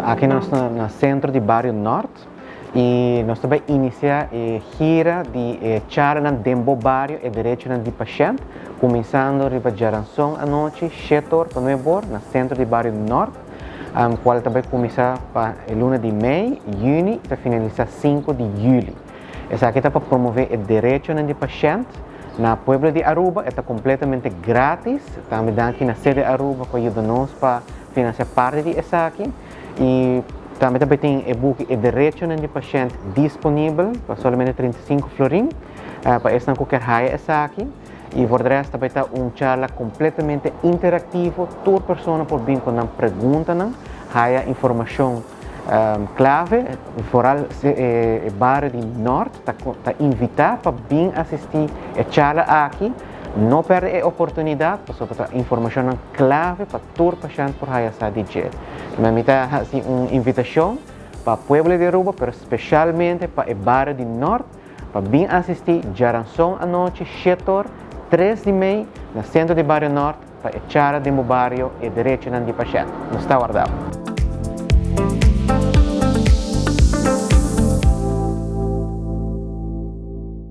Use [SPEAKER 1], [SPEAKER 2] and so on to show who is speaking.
[SPEAKER 1] Aki nos ta na Centro di Bario Nort y nos ta bay inicia e gira di e charlanan den bo bario e derechonan di pashent, cuminsando riba djaranson anochi shetor pa nuebor na Centro di Bario Nort, cual ta bay cuminsa pa e luna di mei, juni, y ta finalisa sinku di juli. Esaki ta pa promove e derechonan di pashent na pueblo di Aruba. E ta completamente gratis. Tambe danki na Sede Aruba cu a yuda nos pa financia parti di esaki. Y tambe ta tin e buki E Derechonan di Pashent disponibel pa solamente 35 florin pa esnan cu kier haya esaki. Y voor de rest ta ta un charla completamente interactivo. Tur persona por bin cu nan preguntanan, haya informacion clave, vooral e bario di Noord ta invita pa bin asisti e charla aki. No perde e oportunidad, pasobra ta informacion clave pa tur pashent por haya sa di dje. Mi ta haci un invitacion pa pueblo di Aruba, pero specialmente pa e bario di Noord, pa bin asisti djaranson anochi, 7 or, 3 di mei, na Centro di Bario Noord, pa e charla den bo bario e derechonan di pashent. Nos ta warda bo.